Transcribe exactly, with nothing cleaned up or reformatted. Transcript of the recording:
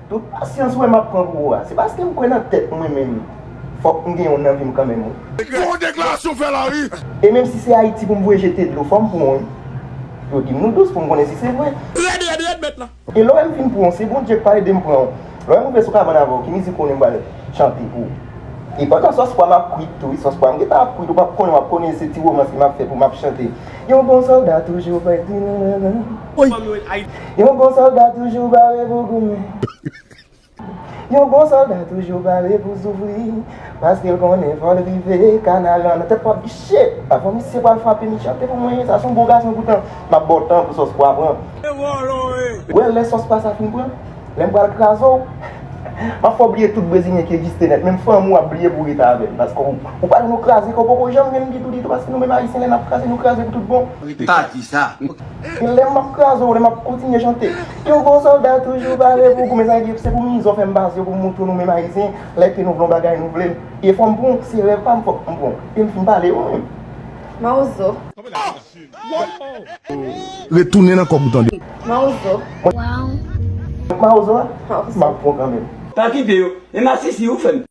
Tout pasyans ou wè m ap pran pou ou a, se paske m kwè nan tèt mwen menm. Fòk m gen youn nan vi m kanmenm, wi. Gwo deklarasyon fè la, wi. E menm si se Ayiti pou m voye jete dlo, fò m pran, wi. Yo di m nou dous pou m konnen si se vre. Rèd, rèd, rèd, mèt la. E lè w wè m fin pran, se Bondye k pa ede m pran. Lè w wè m rive sou kabann avè w, ki mizik ou konnen m pral chante pou ou? E pandan sòs pwa m ap kwit tou, wi, sòs pwa m gentan ap kwit, ou p ap konnen, w ap konnen se ti romans ke m ap fè pou m ap chante. Yon bon sòlda toujou pare. Yon bon sòlda toujou pare pou goumen. Yon bon sòlda toujou pare pou soufri, paske l konnen fò l rive kanal lan. Nan tèt pwa m, shit! Avan misye pral frape, mi chante pou mwen, sa se yon bon gason poutan. M ap ba w tan pou sòs pwa pran. Wè, lè sòs pwa sa fin pran, lè m pral kraze w, m ap fè w bliye tout brezilyen ki egziste nèt. Menm fanmi w ap bliye pou w rete avè l. Paske w, ou pa nou kraze, ke w poko janm jwenn ditou, ditou, paske nou menm Ayisyen, lè n ap kraze, nou kraze pou tout bon. Pa di sa. E lè m ap kraze w, lè m ap kontinye chante. Yon bon sòlda toujou pare pou goumen, sa vle di se pou mizè w fè m pase, pou m montre w nou menm Ayisyen, lè ke nou vle yon bagay, nou vle l. E fò m pran w, se rèv pa m, fòk m pran w. E m fin pale, wi. Mawozo. Retounen nan kòb ou tande. Mawozo. Mawozo a? Mawozo. M ap pran w kanmenm. Pa kite yo. E masisi, ou fè m.